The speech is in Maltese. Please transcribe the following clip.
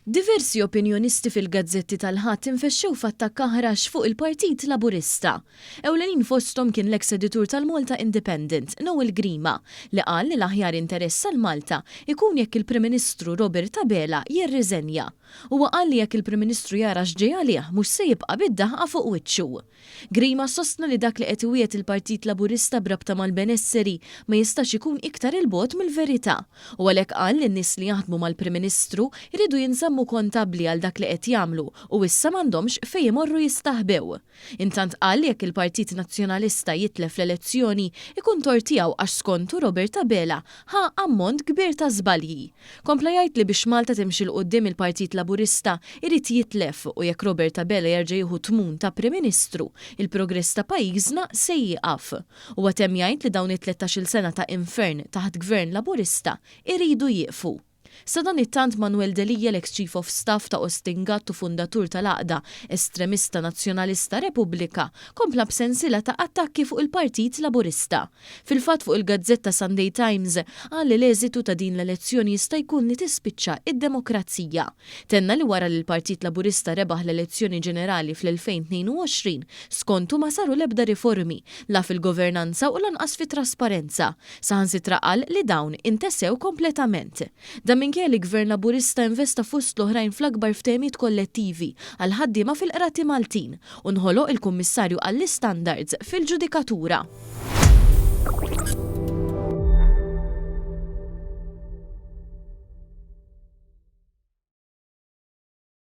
Diversi opinjonisti fil-gazzetti tal-Ħadd infexxew f'attakk aħrax fuq il-Partit Laburista. Ewlenin fosthom kien l-eks editur tal-Malta Independent, Noel Grima, li qal li l-aħjar interess għal Malta ikun jekk il-Prim Ministru Robert Abela jirriżenja. Huwa qal li jekk il-Prim Ministru jara x'ġej għalih mhux se jibqa' bid-daħqa fuq wiċċu. Grima sostna li dak li qed iwiegħed il-Partit Laburista b'rabta mal-benesseri ma jistax ikun iktar 'il bogħod mill-verità u għalhekk qal li n-nies li jaħdmu mal-Prim Ministru jridu jinżammu kontabbli għal dak li qed jagħmlu u issa m'għandhomx fejn imorru jistaħbew. Intant qal li jekk il-Partit Nazzjonalista jitlef l-elezzjoni ikun tort tiegħu għax skontu Robert Abela ħa ammont kbir ta' żbalji. Kompla jgħid li biex Malta timxi 'l quddiem il-Partit Laburista jrid jitlef u jekk Robert Abela jerġa' jieħu t-tmun ta' Prim Ministru, il-progress ta' pajjiżna se jieqaf. Huwa temm jgħid li dawn it-tlettax-il sena ta' infern taħt Gvern Laburista jridu jieqfu. Sadanittant Manuel Delia l-eks Chief of Staff ta' Austin Gatt u fundatur tal-għaqda estremista nazzjonalista Repubblika kompla b'sensiela ta' attakki fuq il-Partit Laburista. Fil-fatt fuq il-gazzetta Sunday Times qal li l-eżitu ta' din l-elezzjoni jista' jkun li tispiċċa id-demokrazija. Tenna li wara li l-Partit Laburista rebaħ l-elezzjoni ġenerali fl-2022, skontu ma saru l-ebda riformi, la fil-governanza u lanqas fit-trasparenza. Saħansitra qal li dawn intesew kompletament. Dan minkejja li Gvern Laburista investa fost l-oħrajn fl-akbar ftehimiet kollettivi għall-ħaddiema fil-Qrati Maltin u nħoloq il-Kummissarju għall-Istandards fil-Ġudikatura.